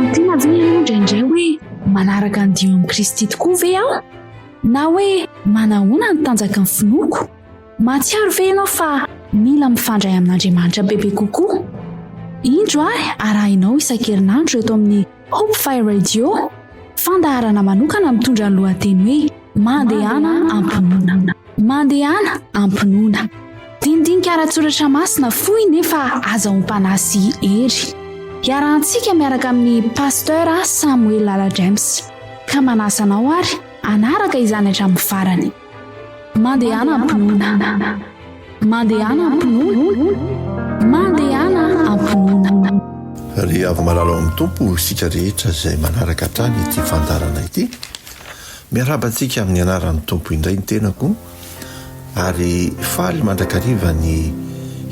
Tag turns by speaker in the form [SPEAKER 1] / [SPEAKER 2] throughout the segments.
[SPEAKER 1] Manontany tena ve ianao indraindray hoe manaraka ny dia amin'i Kristy tokoa ve aho? Na hoe manahoana ny tanjaky ny finoako? Mahatsiaro ve ianao fa mila mifandray amin'Andriamanitra bebe kokoa? Indro ary arahinao isan-kerinandro eto amin'ny Hope Fire Radio, fandaharana manokana mitondra ny lohateny hoe Mandehana am-pinoana. Mandehana am-pinoana. Dinidinika ara-tsoratra masina fohy nefa azahoam-panahy sy hery. Iarahantsika miaraka amin'ny Pasteur Samuel Lala James. Ka manasa anao ary hanaraka izany hatramin'ny farany. Mandehana am-pinoana. Mandehana am-pinoana. Mandehana am-pinoana.
[SPEAKER 2] Ry hava-malala ao amin'ny Tompo, isika rehetra izay manaraka hatrany ity fandaharana ity, miarahaba antsika amin'ny anaran'ny Tompo indray ny tenako ary faly mandrakariva ny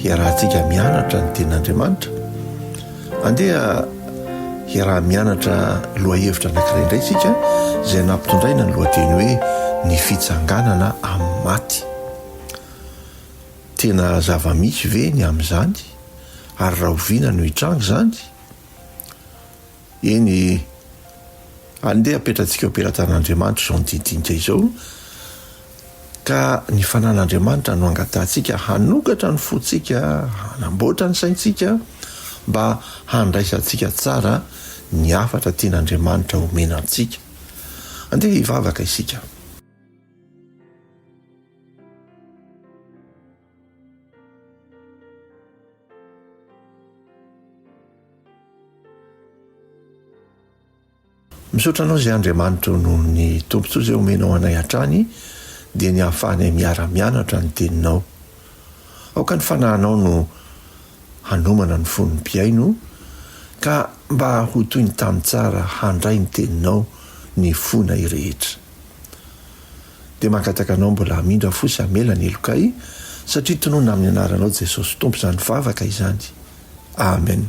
[SPEAKER 2] hiarahantsika mianatra ny tenin'Andriamanitra. Andeha hiaraha-mianatra lohahevitra anankiray indray isika izay nampitondraina ny lohateny hoe ny fitsanganana amin'ny maty. Tena zava-misy ve ny amin'izany ary rahoviana no hitranga izany? Eny, andeha apetratsika eo am-pelatan'Andriamanitra izao didinika izao, ka ny fanan'Andriamanitra no angatahantsika hanokatra ny fontsika, hanamboatra ny saintsika, mba handraisantsika tsara ny hafatra tian'Andriamanitra homena antsika. Andeha hivavaka isika. Misaotra Anao izay Andriamanitra o noho ny tombontsoa izay omenao anay hatrany dia ny ahafahanay miara-mianatra ny Teninao. Aoka ny Fanahinao no hanomana ny fon'ny mpihaino ka mba ho toy ny tany tsara handray ny Teninao ny fonay rehetra. Dia mangataka Anao mbola hamindra fo sy hamela ny helokay satria tononina amin'ny Anaranao Jesosy Tompo izany vavaka izany. Amen.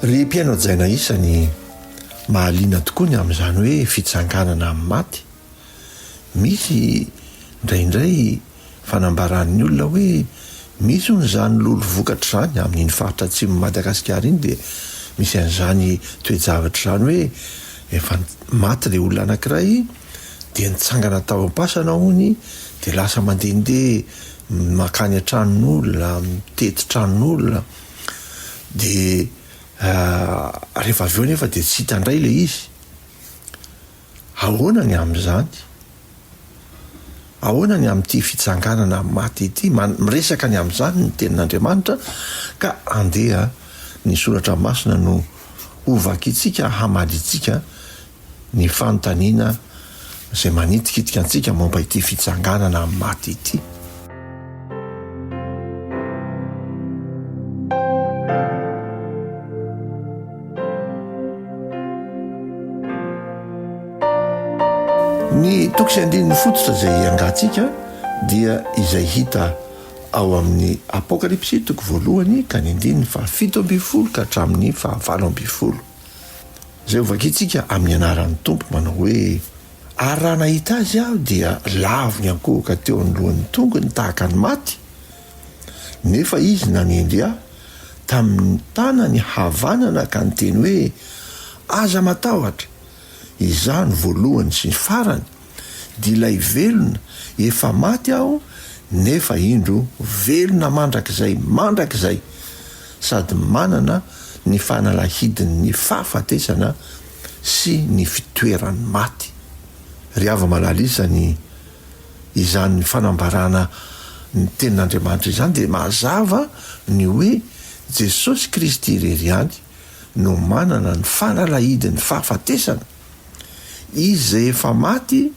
[SPEAKER 2] Ry mpihaino hajaina isany, mahaliana tokoa ny amin'izany hoe fitsanganana amin'ny maty. Misy indraindray fanambaran'ny olona hoe misy hono izany lolo vokatra izany amin'iny faritra atsimon'i Madagasikara iny dia misy an'izany toe-javatra izany hoe efa maty ilay olona anankiray dia nitsangana tao am-pasana hono dia lasa mandehandeha mankany an-tranon'olona, mitety tranon'olona dia rehefa avy eo nefa dia tsy hita indray ilay izy. Ahoana ny amin'izany? Ahoana ny amin'ity fitsanganana amin'ny maty ity? Miresaka ny amin'izany ny Tenin'Andriamanitra, ka andeha ny Soratra Masina no hovakintsika hamaliantsika ny fanontaniana izay manitikitika antsika momba ity fitsanganana amin'ny maty ity. Ny toko sy andininy fototra izay hiangantsika dia izay hita ao amin'ny Apokalypsy toko voalohany ka ny andininy faha-17 ka hatramin'ny faha-18. Izay hovakintsika amin'ny anaran'ny Tompo manao hoe, Ary raha nahita azy aho dia lavo niankohoka teo anoloan'ny tongony tahaka ny maty, nefa izy nanendry ahy tamin'ny tanany havanana ka niteny hoe, Aza matahotra, Izaho no voalohany sy ny farany, dia ilay velona, efa maty aho, nefa indro velona mandrakizay mandrakizay, sady manana ny fanalahidin'ny fahafatesana sy ny fitoeran'ny maty. Ry hava-malala isany, izany fanambarana ny Tenin'Andriamanitra izany dia mazava ny hoe Jesosy Kristy irery ihany no manana ny fanalahidin'ny fahafatesana. Izy izay efa maty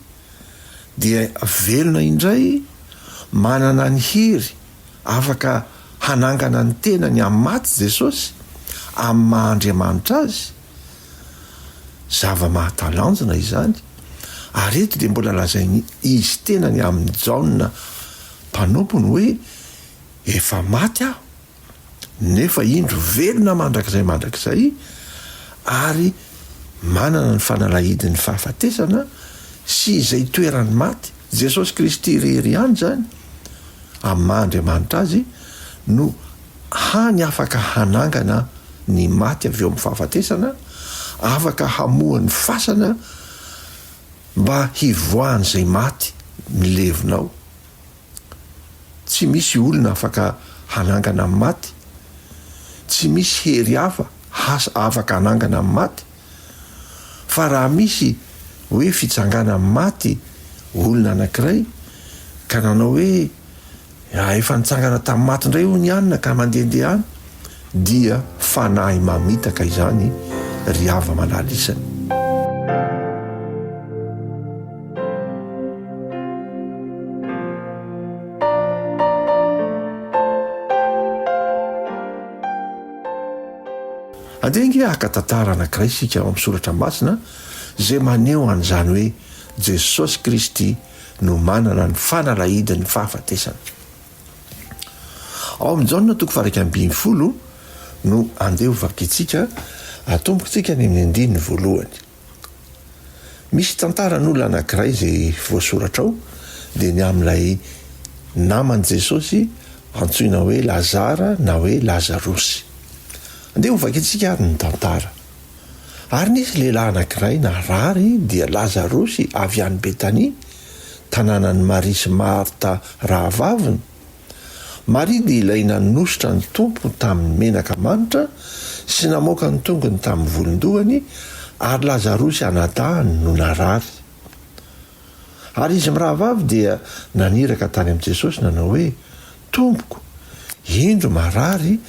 [SPEAKER 2] dia velona indray, manana ny hery afaka hanangana ny tenany amin'ny maty Jesosy, amin'ny maha Andriamanitra Azy. Zava-mahatalanjona izany, ary eto dia mbola lazainy izy tenany amin'i Jaona mpanompony hoe, Efa maty aho, nefa indro velona mandrakizay mandrakizay, ary manana ny fanalahidin'ny fahafatesana sy izay itoeran'ny maty. Jesosy Kristy irery ihany izany, amin'ny maha Andriamanitra Azy, no hany afaka hanangana ny maty avy eo amin'ny fahafatesana, afaka hamoha ny fasana mba hivoahan'izay maty milevina ao. Tsy misy olona afaka hanangana ny maty, tsy misy hery hafa afaka hanangana ny maty, fa raha misy hoe fitsanganan'ny maty olona anankiray ka nanao hoe efa nitsangana tamin'ny maty indray hono i anona ka mandehandeha any, dia fanahy mamitaka izany ry hava-malala isany. Andeha ange haka tantara anankiray isika ao amin'ny Soratra Masina izay maneho an'izany hoe Jesosy Kristy no manana ny fanalahidin'ny fahafatesana. Ao amin'ny Jaona toko faha-11 no andeha ho vakintsika, atombokintsika any amin'ny andininy voalohany. Misy tantaran'olona anankiray izay voasoratra ao, dia ny amin'ilay naman'i Jesosy antsoina hoe Lazara na hoe Lazarosy. Andeha hovakintsika ary ny tantara. Ary nisy lehilahy anankiray narary, dia Lazarosy avy any Betania, tanànan'i Maria sy Marta rahavaviny. Maria dia ilay nanosotra ny Tompo tamin'ny menaka manitra sy namoaka ny tongony tamin'ny volon-dohany, ary Lazarosy anadahiny no narary. Ary izy mirahavavy dia naniraka tany amin'i Jesosy nanao hoe, Tompoko, indro marary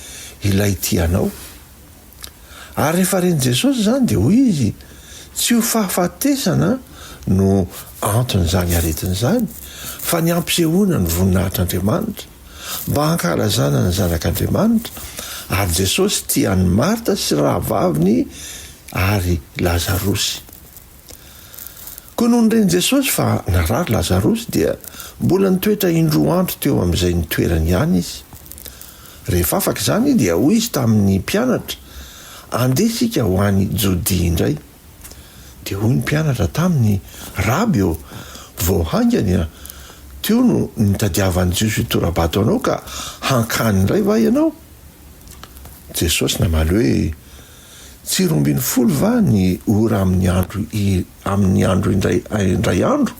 [SPEAKER 2] ilay tianao. Ary rehefa ren'i Jesosy izany dia hoy izy, Tsy ho fahafatesana no anton'izany aretina izany, fa ny hampisehoana ny voninahitr'Andriamanitra, mba hankalazana ny Zanak'Andriamanitra. Ary Jesosy tia an'i Marta sy rahavaviny ary Lazarosy. Koa nony ren'i Jesosy fa narary Lazarosy, dia mbola nitoetra indroa andro teo amin'izay nitoerany ihany izy. Rehefa afaka izany, dia hoy izy tamin'ny mpianatra, Andeha isika ho any Jodia indray. Dia hoy ny mpianatra taminy, Raby ô, vao haingana teo no nitadiavan'ny Jiosy hitora-bato anao, ka hankany indray va ianao? Jesosy namaly hoe, Tsy 12 va ny ora amin'ny andro amin'ny andro indray indray andro?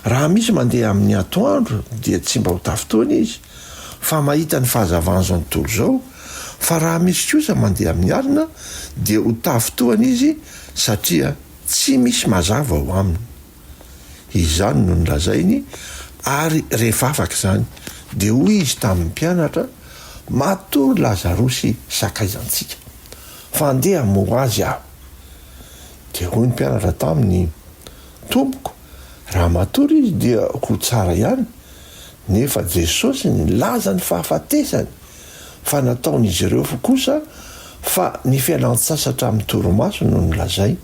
[SPEAKER 2] Raha misy mandeha amin'ny atoandro dia tsy mba ho tafintohina izy, fa mahita ny fahazavan'izao tontolo izao, fa raha misy kosa mandeha amin'ny alina dia ho tafintohina izy satria tsy misy mazava ao aminy. Izany no nolazainy, ary rehefa afaka izany, dia hoy izy tamin'ny mpianatra, Matory Lazarosy sakaizantsika, fa andeha hamoha azy aho. Dia hoy ny mpianatra taminy, Tompoko, raha matory izy dia ho tsara ihany. Nefa Jesosy nilaza ny fahafatesany, fa nataon'izy ireo kosa fa ny fialan-tsasatra amin'ny torimaso no nolazainy.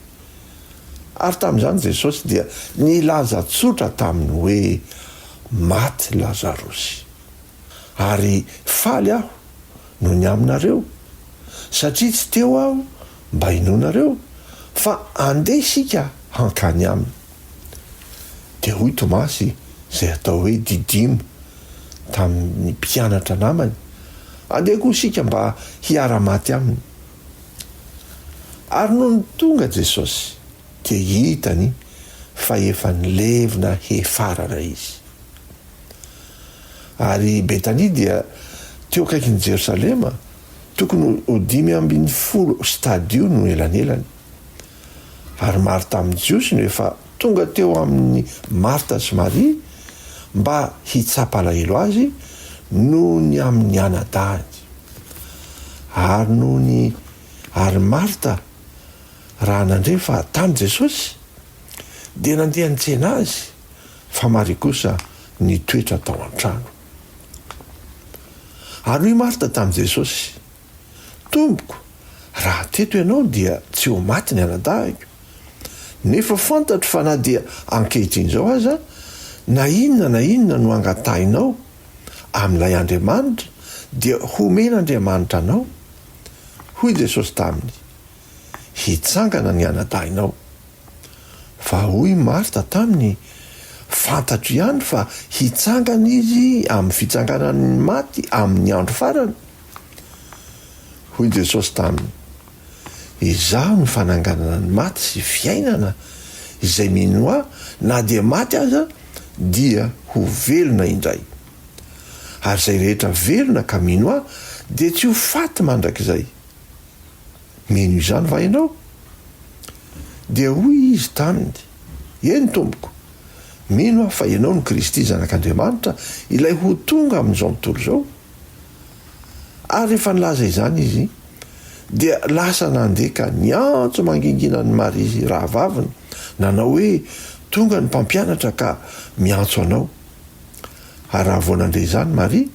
[SPEAKER 2] Ary tamin'izany Jesosy dia nilaza tsotra taminy hoe, Maty Lazarosy. Ary faly aho noho ny aminareo, satria tsy teo aho mba hinoanareo, fa andeha isika hankany aminy. Dia hoy Tomasy, izay atao hoe Didimo, tamin'ny mpianatra namany, Andeha koa isika mba hiara-maty aminy. Ary nony tonga Jesosy, dia hitany fa efa nilevina hefarana izy. Ary Betania dia teo akaikin'i Jerosalema, tokony ho 15 stadio no elanelany. Ary maro tamin'ny Jiosy no efa tonga teo amin'i Marta sy Maria mba hitsapa alahelo azy noho ny amin'ny anadahiny. Ary nony ary Marta, raha nandre fa tany Jesosy, dia nandeha nitsena azy, fa Maria kosa nitoetra tao an-trano. Ary hoy Marta tamin'i Jesosy, Tompoko, raha teto ianao dia tsy ho maty ny anadahiko. Nefa fantatro fa na dia ankehitriny izao aza, na inona na inona no angatahinao amin'ilay Andriamanitra, dia homen'Andriamanitra anao. Hoy Jesosy taminy, Hitsangana ny anadahinao. Fa hoy Marta taminy, Fantatro ihany fa hitsangana izy amin'ny fitsanganan'ny maty amin'ny andro farany. Hoy Jesosy taminy, Izaho no fananganana ny maty sy fiainana, izay mino Ahy, na dia maty aza, dia ho velona indray. Ary izay rehetra velona ka mino Ahy dia tsy ho faty mandrakizay. Mino izany va ianao? Dia hoy izy taminy, Eny, Tompoko, mino aho fa Ianao no Kristy Zanak'Andriamanitra, ilay ho tonga amin'izao tontolo izao. Ary rehefa nilaza izany izy, dia lasa nandeha ka niantso mangingina an'i Maria rahavaviny, nanao hoe, Tonga ny Mpampianatra ka miantso anao. Ary raha vao nandre izany Maria,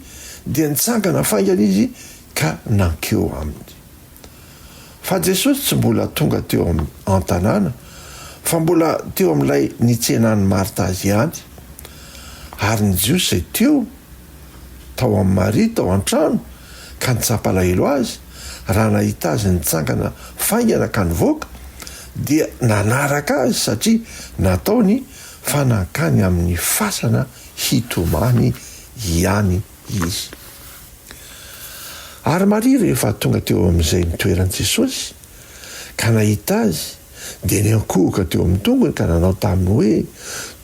[SPEAKER 2] dia nitsangana faingana izy ka nankeo aminy. Fa Jesosy tsy mbola tonga teo an-tanàna, fa mbola teo amin'ilay nitsenan'i Marta azy ihany. Ary ny Jiosy izay teo tao amin'i Maria tao an-trano ka nitsapa alahelo azy, raha nahita azy nitsangana faingana ka nivoaka, dia nanaraka azy satria nataony fa nankany amin'ny fasana hitomany ihany izy. Ary Maria rehefa tonga teo amin'izay nitoeran'i Jesosy, ka nahita Azy, dia niankohoka teo amin'ny tongony ka nanao taminy hoe,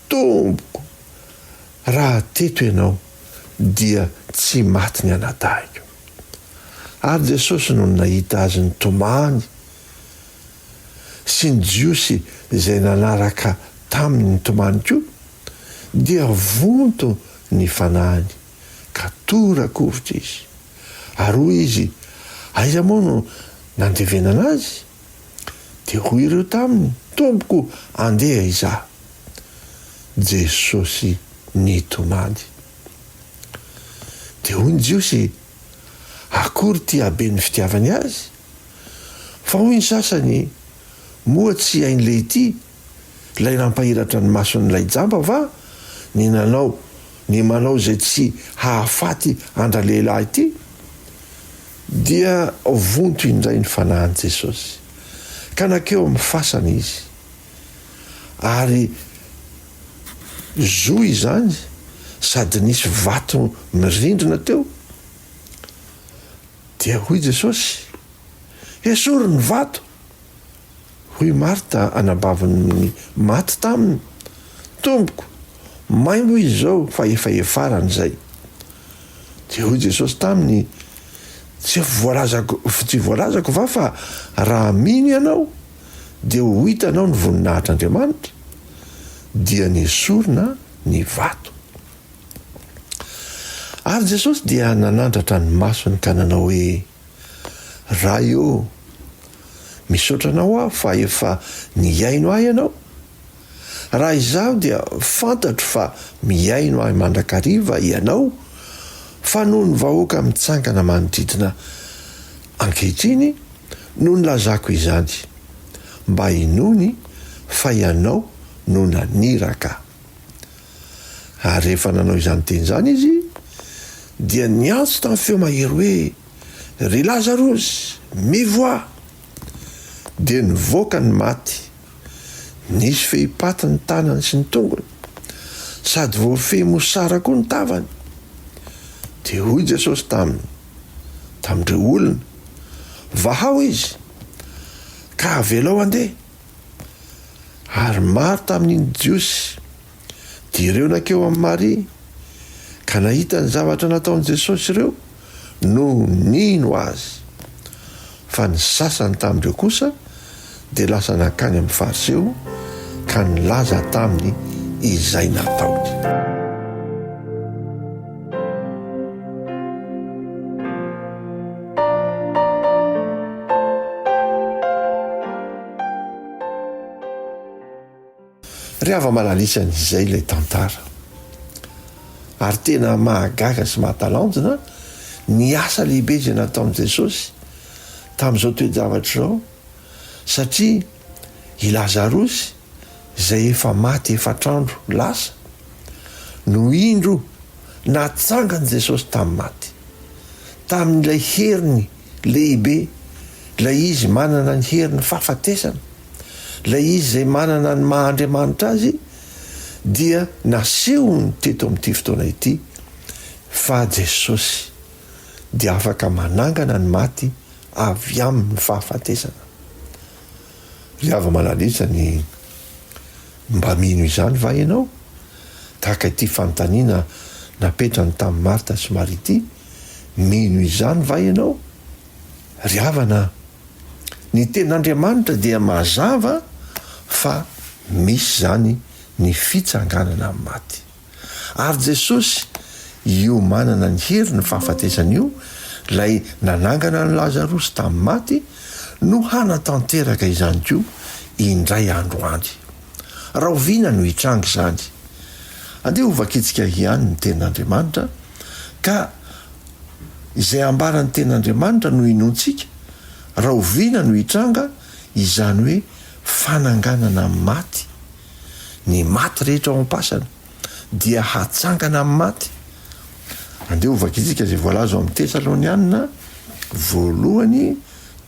[SPEAKER 2] Tompoko, raha teto Ianao, dia tsy maty ny anadahiko. Ary Jesosy nony nahita azy nitomany, sy ny Jiosy izay nanaraka taminy nitomany koa, dia vonto ny fanahiny, ka tora-kovitra izy. Ary hoy izy, Aiza moa no nandevenana azy? Dia hoy ireo taminy, Tompoko, andeha hizaha. Jesosy nitomany. Dia hoy ny Jiosy, Akory ity haben'ny fitiavany azy! Fa hoy ny sasany, Moa tsy hain'ilehity, ilay nampahiratra ny mason'ilay jamba va, ny nanao ny manao izay tsy hahafaty an-dralehilahy ity? Dia vonto indray ny fanahin'i Jesosy, ka nankeo amin'ny fasana izy. Ary zo izany sady nisy vato mirindrina teo. Dia hoy Jesosy, Esory ny vato! Hoy Marta, anabavin'ny maty taminy, Tompoko, maimbo izy izao fa efa hefarany izay. Dia hoy Jesosy taminy, Tsy voalazako, tsy voalazako va fa raha mino ianao, dia ho hitanao ny voninahitr'Andriamanitra? Dia nesorina ny vato. Ary Jesosy dia nanandratra ny masony ka nanao hoe, Ray ô, misaotra Anao aho fa efa nihaino ahy Ianao. Raha izaho dia fantatro fa mihaino ahy mandrakariva Ianao, fa noho ny vahoaka mitsangana manodidina ankehitriny no nilazako izany, mba hinoany fa Ianao no naniraka ahy. Ary rehefa nanao izany teny izany izy, dia niantso tamin'ny feo mahery hoe, Ry Lazarosy, mivoaha! Dia nivoaka ny maty, nisy fehipaty ny tanany sy ny tongony, sady voafehy mosara koa ny tavany. Dia hoy Jesosy taminy, tamin'ireo olona, Vahao izy, ka avelao handeha. Ary maro tamin'ny Jiosy, dia ireo nankeo amin'i Maria, ka nahita ny zavatra nataon'i Jesosy ireo, no nino Azy. Fa ny sasany tamin'ireo kosa dia lasa nankany amin'ny Fariseo ka nilaza taminy izay nataony. Ry hava-malala isany, izay ilay tantara. Ary tena mahagaga sy mahatalanjona ny asa lehibe izay nataon'i Jesosy tamin'izao toe-javatra izao, satria i Lazarosy izay efa maty efatr'andro lasa no indro natsangan'i Jesosy tamin'ny maty, tamin'ilay heriny lehibe, ilay izy manana ny herin'ny fahafatesana. Ilay Izy izay manana ny maha Andriamanitra Azy dia nasehony teto amin'ity fotoana ity fa Jesosy dia afaka manangana ny maty avy amin'ny fahafatesana. Ry hava-malalisa ny mba mino izany va ianao? Tahaka ity fanontaniana napetrany tamin'i Marta sy Maria ity, mino izany va ianao? Ry havana, ny tenin'Andriamanitra dia mazava fa misy izany ny fitsanganana amin'ny maty. Ary Jesosy, io manana ny hery ny fahafatesana io, ilay nanangana an'i Lazarosy tamin'ny maty, no hanatanteraka izany koa indray andro any. Rahoviana no hitranga izany? Andeha hovakintsika ihany ny Tenin'Andriamanitra, ka izay ambaran'ny Tenin'Andriamanitra no inoantsika, rahoviana no hitranga izany hoe fananganana amin'ny maty? Ny maty rehetra ao am-pasana dia hatsangana amin'ny maty. Andeha hovakintsika izay voalaza ao amin'ny Tesalonianina voalohany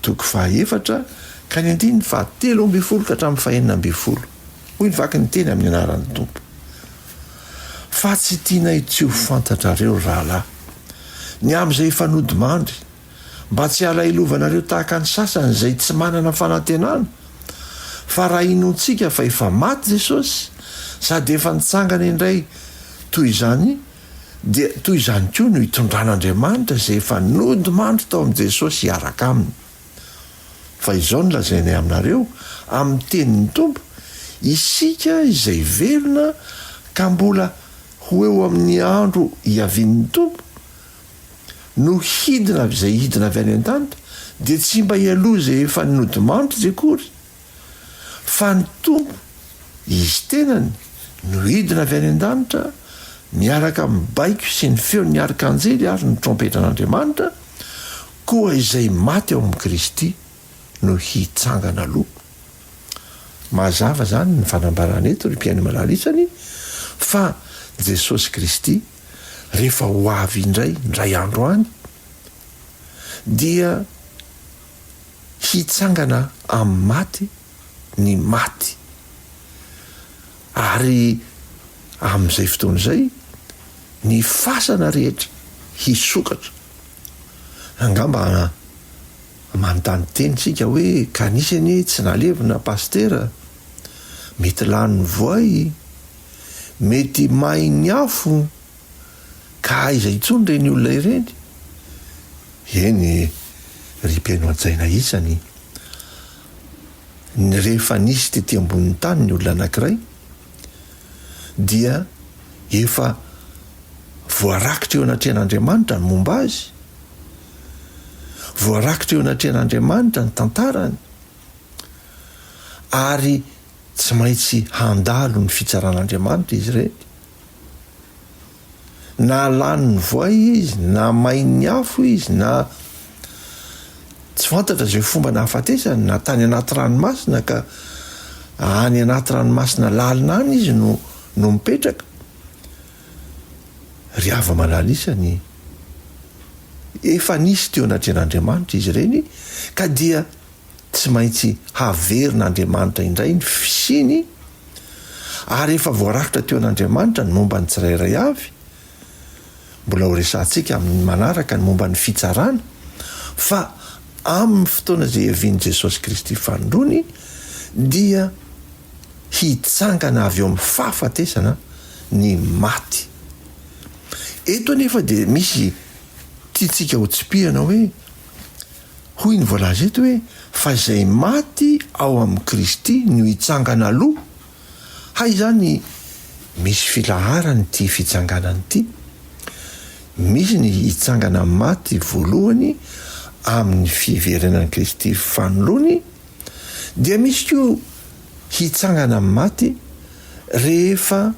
[SPEAKER 2] toko fahaefatra ka ny andininy fahatelo ambin'ny folo ka hatramin'ny fahenina ambin'ny folo. Hoy ny vaky ny teny amin'ny anaran'ny Tompo. Fa tsy tianay tsy ho fantatrareo, ry rahalahy, ny amin'izay efa nodimandry, Mba tsy halahelovanareo tahaka ny sasany izay tsy manana fanantenana, fa raha inoantsika fa efa maty Jesosy sady efa nitsangana indray toy izany, dia toy izany koa no hitondran'Andriamanitra izay efa nodimandry tao amin'i Jesosy hiaraka aminy. Fa izao no lazainay aminareo amin'ny tenin'ny Tompo, isika izay velona ka mbola ho eo amin'ny andro hiavian'ny Tompo, no hidina avy izay hidina avy any an-danitra dia tsy mba hialoha izay efa nodimandry izy akory, fa ny Tompo Izy tenany no hidina avy any an-danitra miaraka amin'ny baiko sy ny feon'ny arkanjely ary ny trompetran'Andriamanitra, koa izay maty ao amin'i Kristy no hitsangana aloha. Mazava izany ny fanambarana eto ry mpihaino malala isany fa Jesosy Kristy rehefa ho avy indray indray andro any dia hitsangana amin'ny maty ny maty ary amin'izay fotoana izay ny fasana rehetra hisokatra. Angamba manontany tena isika hoe ka nisy anie tsy nalevina pasitera, mety lanin'ny voay, Mety main'ny afo ka aiza intsony ireny olona ireny? Eny ry mpihaino hajaina isany, ny rehefa nisy tety ambonin'ny tany ny olona anankiray dia efa voarakitra eo anatrehan'Andriamanitra ny momba azy, voarakitra eo anatrehan'Andriamanitra ny tantarany ary Tsy maintsy handalo ny fitsaran'Andriamanitra izy ireny. Na lanin'ny voay izy, na main'ny afo izy, na tsy fantatra izay fomba nahafatesany, na tany anaty ranomasina ka any anaty ranomasina lalina any izy no no mipetraka. Ry hava-malala isany, efa nisy teo anatrehan'Andriamanitra izy ireny ka dia Tsy maintsy haverin'Andriamanitra indray ny fisiany, ary efa voarakitra teo an'Andriamanitra ny momba ny tsirairay avy. Mbola horesahantsika amin'ny manaraka ny momba ny fitsarana, fa amin'ny fotoana izay hiavian'i Jesosy Kristy fanindroany dia hitsangana avy eo amin'ny fahafatesana ny maty. Eto anefa dia misy tiantsika hotsipihana hoe, Hoy ny voalaza eto hoe, Fa izay maty ao amin'i Kristy no hitsangana aloha. Hay izany misy filaharany ity fitsanganana ity. Misy ny hitsangana amin'ny maty voalohany amin'ny fiverenan'i Kristy fanoloany, dia misy koa hitsangana amin'ny maty rehefa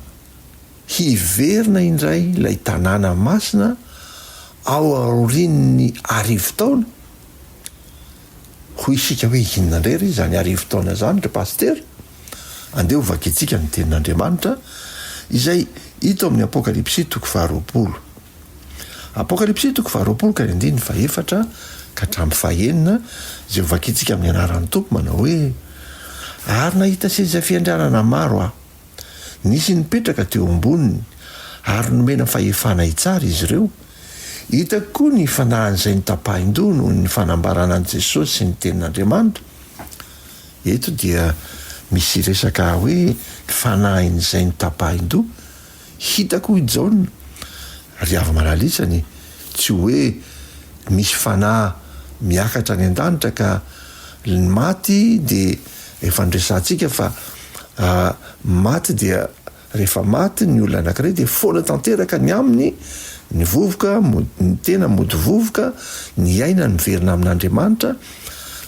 [SPEAKER 2] hiverina indray ilay tanàna masina ao aorian'ny arivotaona, hoy isika hoe inona indray re izany arivotaona izany ry pasitera? Andeha ho vakintsika ny tenin'Andriamanitra izay hita ao amin'ny Apokalypsy toko faharoapolo. Apokalypsy toko faharoapolo ka ny andininy fahefatra ka hatramin'ny fahenina izay ho vakintsika amin'ny anaran'ny Tompo manao hoe. Ary nahita seza fiandrianana maro aho. Nisy nipetraka teo amboniny, ary nomena fahefana hitsara izy ireo. Hitako koa ny fanahin'izay notapahin-doha noho ny fanambarana an'i Jesosy sy ny Tenin'Andriamanitra. Eto dia misy resaka hoe ny fanahin'izay notapahin-doha. Hitako hoy Jaona, ry hava-malalisany, tsy hoe misy fanahy miakatra any an-danitra ka ny maty dia efa noresahantsika fa maty dia rehefa maty ny olona anankiray dia foana tanteraka ny aminy ny vovoka, ny tena mody vovoka, ny aina miverina amin'Andriamanitra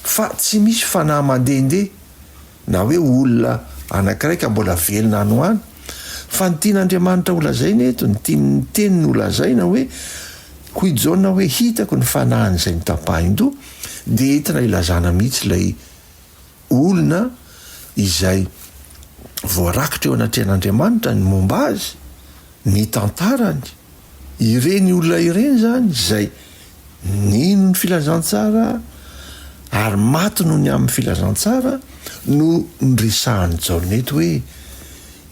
[SPEAKER 2] fa tsy misy fanahy mandehandeha na hoe olona anankiray ka mbola velona any ho any, fa ny tian'Andriamanitra ho lazaina eto, ny tian'ny teniny ho lazaina hoe, hoy Jaona hoe hitako ny fanahin'izay notapahin-doha, dia entina ilazana mihitsy ilay olona izay voarakitra eo anatrehan'Andriamanitra ny momba azy, ny tantarany, ireny olona ireny izany izay nino ny filazantsara ary maty noho ny amin'ny filazantsara no noresahan'i Jaona eto hoe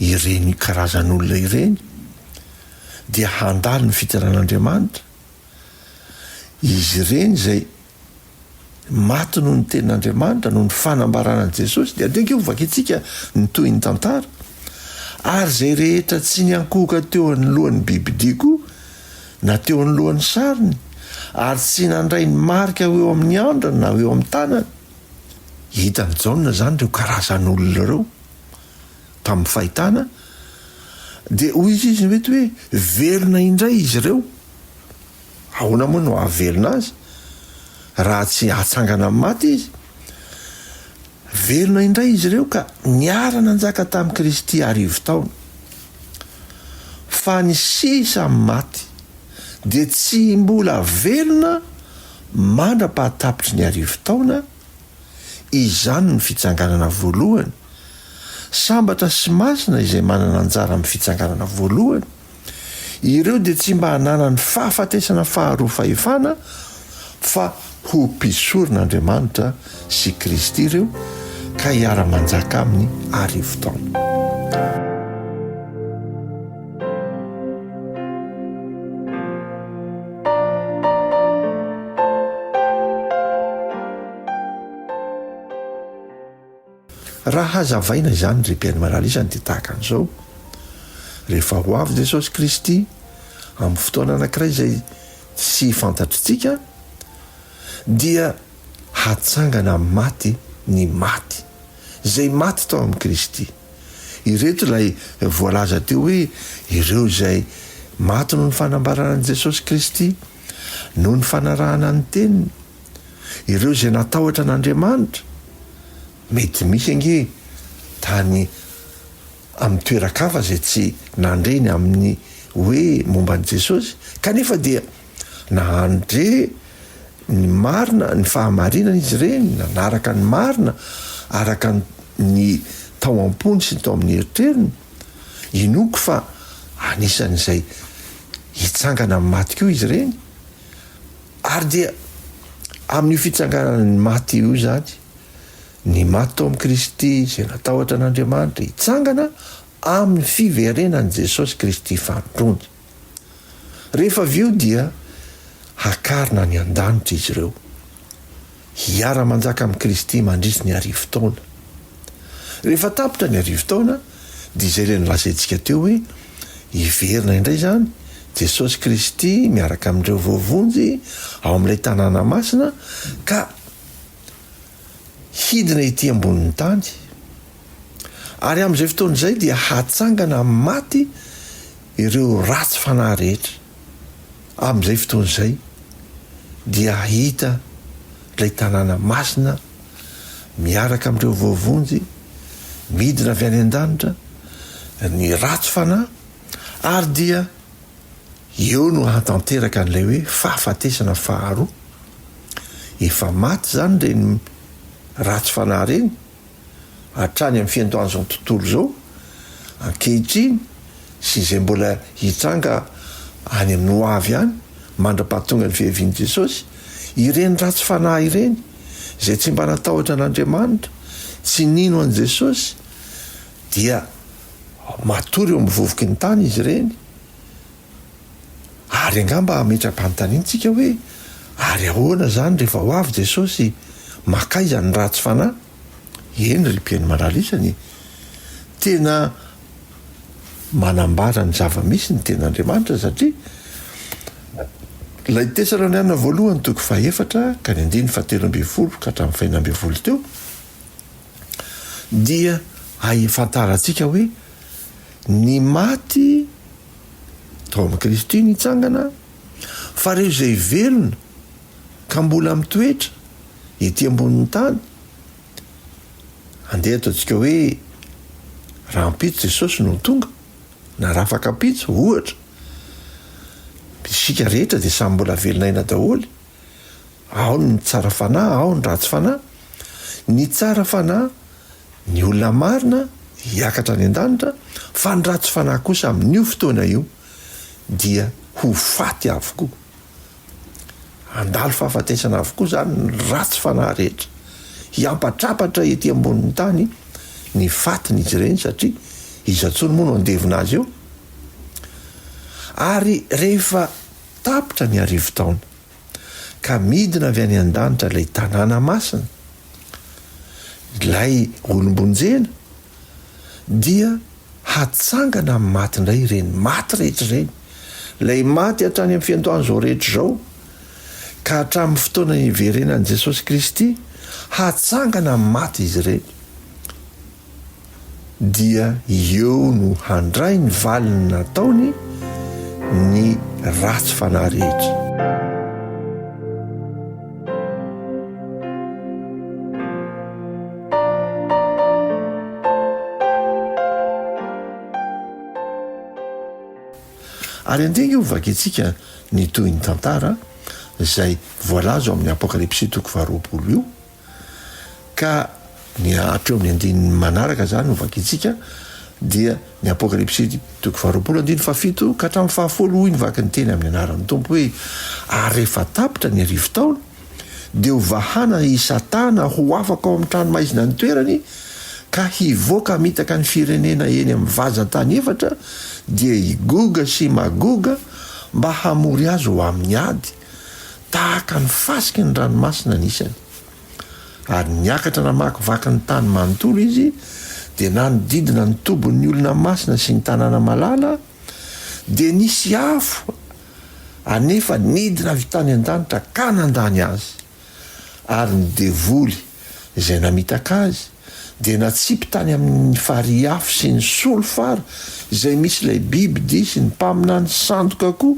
[SPEAKER 2] ireny karazan'olona ireny dia handalo ny fitsaran'Andriamanitra, izy ireny izay Maty noho ny tenin'Andriamanitra, noho ny fanambarana an'i Jesosy. Dia andeha ange hovakintsika ny tohin'ny tantara. Ary izay rehetra tsy niankohoka teo anoloan'ny bibidia koa, na teo anoloan'ny sariny, ary tsy nandray ny marika ho eo amin'ny andrany na ho eo amin'ny tanany. Hitan'i Jaona izany ireo karazan'olona ireo tamin'ny fahitana, dia hoy izy mety hoe velona indray izy ireo. Ahoana moa no hahavelona azy raha tsy hatsangana amin'ny maty izy? Velona indray izy ireo ka niara-nanjaka tamin'i Kristy arivotaona. Fa ny sisa amin'ny maty dia tsy mbola velona mandra-pahatapitry ny arivotaona, izany no fitsanganana voalohany. Sambatra sy masina izay manana anjara amin'ny fitsanganana voalohany. Ireo dia tsy mba hananany fahafatesana faharoa fahefana fa ho mpisorona Andriamanitra sy Kristy ireo ka hiara-manjaka aminy arivotaona. Raha hazavaina izany ry mpihaino malala isany dia tahaka an'izao, rehefa ho avy Jesosy Kristy amin'ny fotoana anankiray izay tsy fantatritsika dia hatsangana amin'ny maty ny maty, izay maty tao amin'i Kristy. Ireto ilay voalaza teo hoe ireo izay maty noho ny fanambarana an'i Jesosy Kristy, noho ny fanarahana ny teniny, Ireo izay natahotra an'Andriamanitra, mety misy ange tany amin'ny toeran-kafa izay tsy nandre ny amin'ny hoe momba an'i Jesosy, kanefa dia nandre ny marina, ny fahamarinana izy ireny, nanaraka ny marina araka ny tao am-pony sy ny tao amin'ny eritreriny. Inoako fa anisan'izay hitsangana amin'ny maty koa izy ireny. Ary dia amin'io fitsanganana ny maty io izany, ny maty tao amin'i Kristy izay natahotra an'Andriamanitra hitsangana amin'ny fiverenan'i Jesosy Kristy fanindroany. Rehefa avy eo dia hakarina any an-danitra izy ireo, hiara-manjaka amin'i Kristy mandritry ny arivotaona. Rehefa tapitra ny arivotaona, dia izay ilay nolazaintsika teo hoe hiverina indray izany Jesosy Kristy miaraka amin'ireo voavonjy ao amin'ilay tanàna masina ka hidina ety ambonin'ny tany. Ary amin'izay fotoana izay dia hatsangana amin'ny maty ireo ratsy fanahy rehetra. Amin'izay fotoana izay dia hahita ilay tanàna masina miaraka amin'ireo voavonjy, midina avy any an-danitra, ny ratsy fanahy, ary dia eo no hahatanteraka an'ilay hoe fahafatesana faharoa. Efa maty izany ireny ratsy fanahy ireny, hatrany amin'ny fiandohan'izao tontolo izao, ankehitriny sy izay mbola hitranga any amin'ny ho avy any, mandra-pahatonga ny fiavian'i Jesosy, ireny ratsy fanahy ireny, izay tsy mba natahotra an'Andriamanitra, tsy nino an'i Jesosy dia matory eo amin'ny vovoky ny tany izy ireny. Ary angamba hametra-panontaniana isika hoe, ary ahoana izany rehefa ho avy Jesosy, makaiza ny ratsy fanahy? Eny ry mpihaino malala isany, tena manambara ny zava-misy ny tenin'Andriamanitra satria ilay Tesaloniana voalohany toko fahefatra ka ny andininy fahatelo ambin'ny folo ka hatramin'ny fahenina ambin'ny folo teo dia ahifantarantsika hoe ny maty tao amin'i Kristy nitsangana fa ireo izay velona ka mbola mitoetra ety ambonin'ny tany Andeha ataontsika hoe rahampitso Jesosy no tonga, na rafakampitso, ohatra. Isika rehetra dia samy mbola velon'aina daholo. Ao ny tsara fanahy, ao ny ratsy fanahy. Ny tsara fanahy, ny olona marina hiakatra any an-danitra, fa ny ratsy fanahy kosa amin'io fotoana io dia ho faty avokoa. Handalo fahafatesana avokoa izany ny ratsy fanahy rehetra. Hiampatrapatra ety ambonin'ny tany ny fatin'izy ireny satria iza intsony moa no handevina azy eo? Ary rehefa tapitra ny arivotaona, ka midina avy any an-danitra ilay tanàna masina, ilay olom-bonjena, dia hatsangana amin'ny maty indray ireny maty rehetra ireny, ilay maty hatrany amin'ny fiandohan'izao rehetra izao ka hatramin'ny fotoana hiverenan'i Jesosy Kristy, hatsangana amin'ny maty izy ireny, dia eo no handray ny valiny nataony ny ratsy fanahy rehetra. Ary andeha ange ho vakintsika ny tohin'ny tantara izay voalaza ao amin'ny Apokalypsy toko faharoapolo io, ka ny hatreo amin'ny andininy manaraka izany ho vakintsika dia ny Apokalypsy toko faharoapolo andininy fahafito ka hatramin'ny fahafolo, hoy ny vakin'ny teny amin'ny anaran'ny Tompo hoe, Ary rehefa tapitra ny arivotaona, dia ho vahana i Satana ho afaka ao amin'ny tranomaizina nitoerany, ka hivoaka hamitaka ny firenena eny amin'ny vazan-tany efatra, dia i Goga sy Magoga, mba hamory azy ho amin'ny ady, tahaka ny fasiky ny ranomasina ny isany. Ary niakatra namakivaky ny tany manontolo izy, dia nanodidina ny tobin'ny olona masina sy ny tanàna malala, dia nisy afo Anefa nidina avy tany an-danitra ka nandany azy, ary ny devoly izay namitaka azy dia natsipy tany amin' ny farihy afo sy ny solifara izay misy ilay bibi-dia sy ny mpaminany sandoka koa,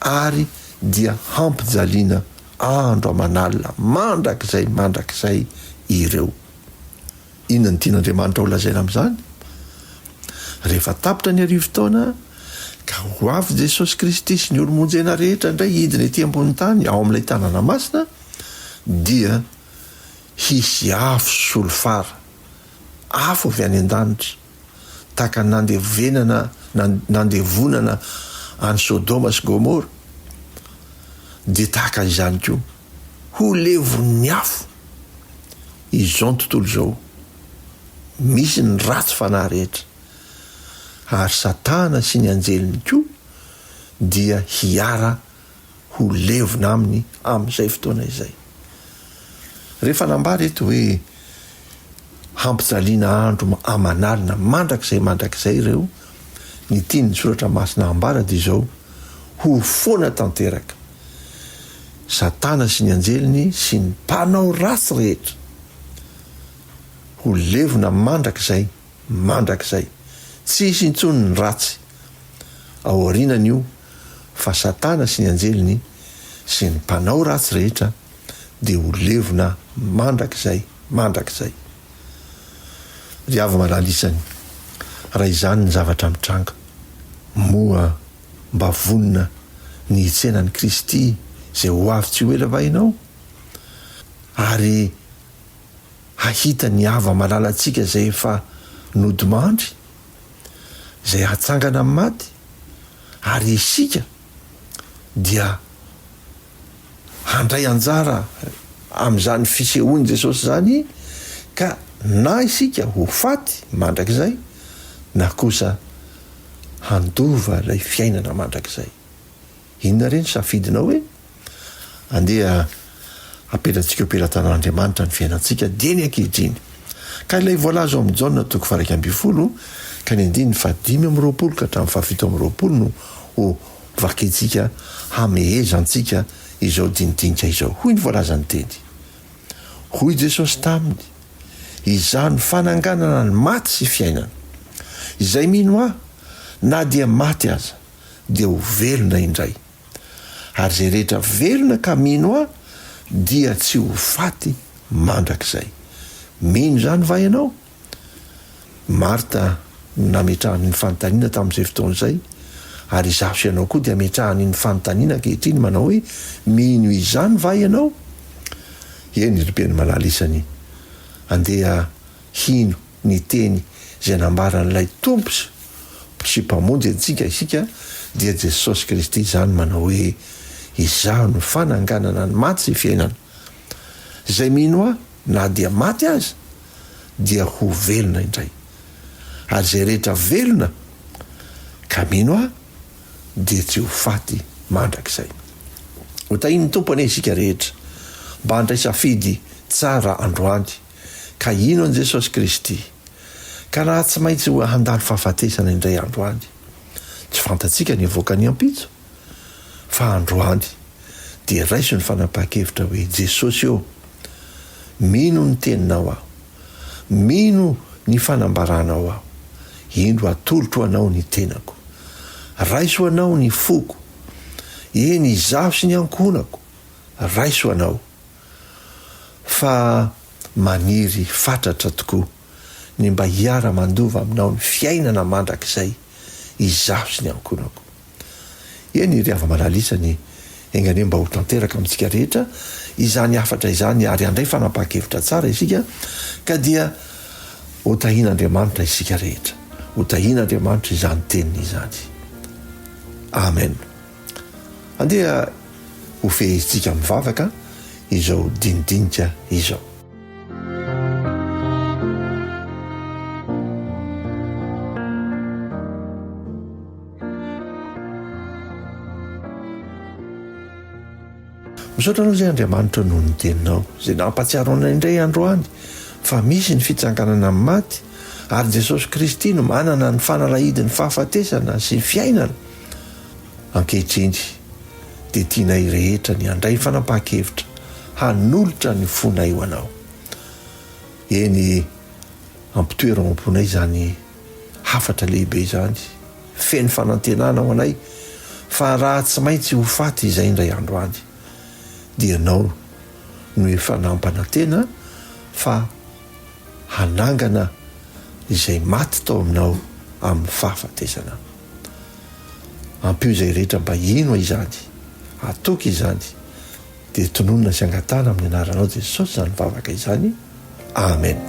[SPEAKER 2] ary dia hampijaliana andro aman' alina mandrakizay mandrakizay ireo. Inona no tian'Andriamanitra holazaina amin'izany? Rehefa tapitra ny arivotaona, ka ho avy Jesosy Kristy sy ny olo-monjena rehetra indray hidina ety ambony tany ao amin'ilay tanàna masina, dia hisy afo solifara, afo avy any an-danitra, tahaka ny nandevenana, nandevonana an'i Sodoma sy Gomora, dia tahaka izany koa, ho levon'ny afo izao tontolo izao, misy ny ratsy fanahy rehetra, ary Satana sy ny anjeliny koa dia hiara ho levona aminy amin'izay fotoana izay. Rehefa nambara eto hoe hampijaliana andro aman'alina mandrakizay mandrakizay ireo, ny tian'ny soratra masina hambara dia izao, ho foana tanteraka Satana sy ny anjeliny sy ny mpanao ratsy rehetra. Ho levona mandrakizay mandrakizay. Tsy hisy intsony ny ratsy ao aorianan'io fa Satana sy ny anjeliny sy ny mpanao ratsy rehetra dia ho levona mandrakizay mandrakizay. Ry hava-malala isany, raha izany ny zavatra mitranga, moa mba vonona ny hitsena an'i Kristy izay ho avy tsy ho ela va ianao? Ary hahita ny hava-malalantsika izay efa nodimandry, izay hatsangana amin'ny maty, ary isika dia handray anjara amin'izany fisehoan'i Jesosy izany ka. Na isika ho faty mandrakizay na kosa handova ilay fiainana mandrakizay. Inona re ny safidinao e? Andeha hapetratsika eo am-pelatanan'Andriamanitra ny fiainantsika dieny ankehitriny. Ka ilay voalaza ao amin'ny Jaona toko faha-11 ka ny andininy faha-25 ka hatramin'ny faha-27 no ho vakintsika hamehezantsika izao dinidinika izao. Hoy ny voalazan'ny teny. Hoy Jesosy taminy, Izaho no fananganana ny maty sy fiainana. Izay mino Ahy, na dia maty aza, dia ho velona indray. Ary izay rehetra velona ka mino Ahy dia tsy ho faty mandrakizay. Mino izany va ianao? Marta no nametrahany ny fanontaniana tamin'izay fotoana izay, ary izaho sy ianao koa dia ametrahany ny fanontaniana ankehitriny manao hoe, Mino izany va ianao? Eny, ry mpihaino malala isany, andeha hino ny teny izay nambaran'ilay Tompo sy Mpamonjy antsika isika, dia Jesosy Kristy izany manao hoe, Izaho no fananganana ny maty sy fiainana. Izay mino Ahy, na dia maty aza, dia ho velona indray. Ary izay rehetra velona ka mino Ahy, dia tsy ho faty mandrakizay. Ho tahin'ny Tompo anie isika rehetra mba handray safidy tsara androany ka hino an'i Jesosy Kristy, ka raha tsy maintsy ho handalo fahafatesana indray andro any, tsy fantatsika ny hivoakan'ny ampitso, fa androany dia raiso ny fanapahan-kevitra hoe, Jesosy ô, mino ny teninao aho, mino ny fanambaranao aho, indro atolotro anao ny tenako, raiso anao ny foko, eny izaho sy ny ankohonako, raiso anao. Fa maniry fatratra tokoa ny mba hiara-mandova aminao ny fiainana mandrakizay izaho sy ny ankohonako. Eny ry hava-malala isany, enga anie mba ho tanteraka amintsika rehetra izany hafatra izany ary handray fanapahan-kevitra tsara isika ka dia ho tahian'Andriamanitra isika rehetra. Ho tahian'Andriamanitra izany teniny izany. Amen. Andeha ho fehezintsika amin'ny vavaka izao dinidinika izao. Misaotra anao izay Andriamanitra noho ny teninao izay nampahatsiaro anay indray androany fa misy ny fitsanganana amin'ny maty ary Jesosy Kristy no manana ny fanalahidin'ny fahafatesana sy ny fiainana. Ankehitriny dia tianay rehetra ny handray fanapahan-kevitra hanolotra ny fonay ho Anao. Eny, ampitoero ao am-ponay izany hafatra lehibe izany, feno fanantenana ho anay fa raha tsy maintsy ho faty izay indray andro any, dia Ianao no efa nampanantena fa hanangana izay maty tao aminao amin'ny fahafatesana. Ampio izay rehetra mba hino izany, hatoky izany, dia tononina sy angatahana amin'ny anaranao Jesosy izany vavaka izany. Amen.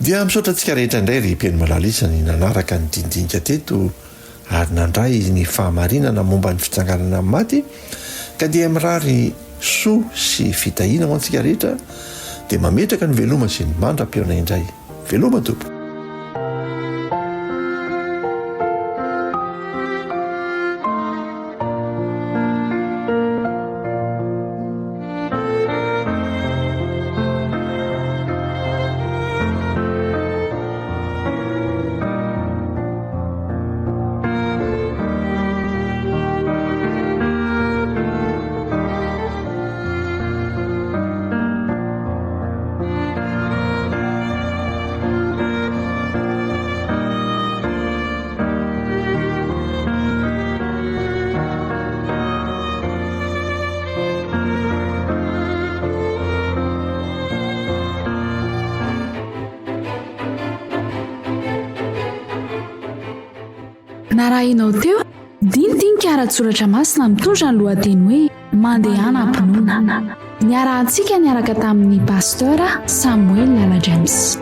[SPEAKER 2] Dia misaotra antsika rehetra indray ry mpihaino malala isany nanaraka ny dinidinika teto ary nandray ny fahamarinana momba ny fitsanganana amin'ny maty ka dia mirary soa sy fitahiana ho antsika rehetra dia mametraka ny veloma sy ny mandra-pihaona indray. Veloma tompoko.
[SPEAKER 1] Narahinao teo dinidinika ara-tsoratra masina mitondra ny lohateny hoe Mandehana am-pinoana. Niarahantsika niaraka tamin'ny Pasteur Samuel Lala James.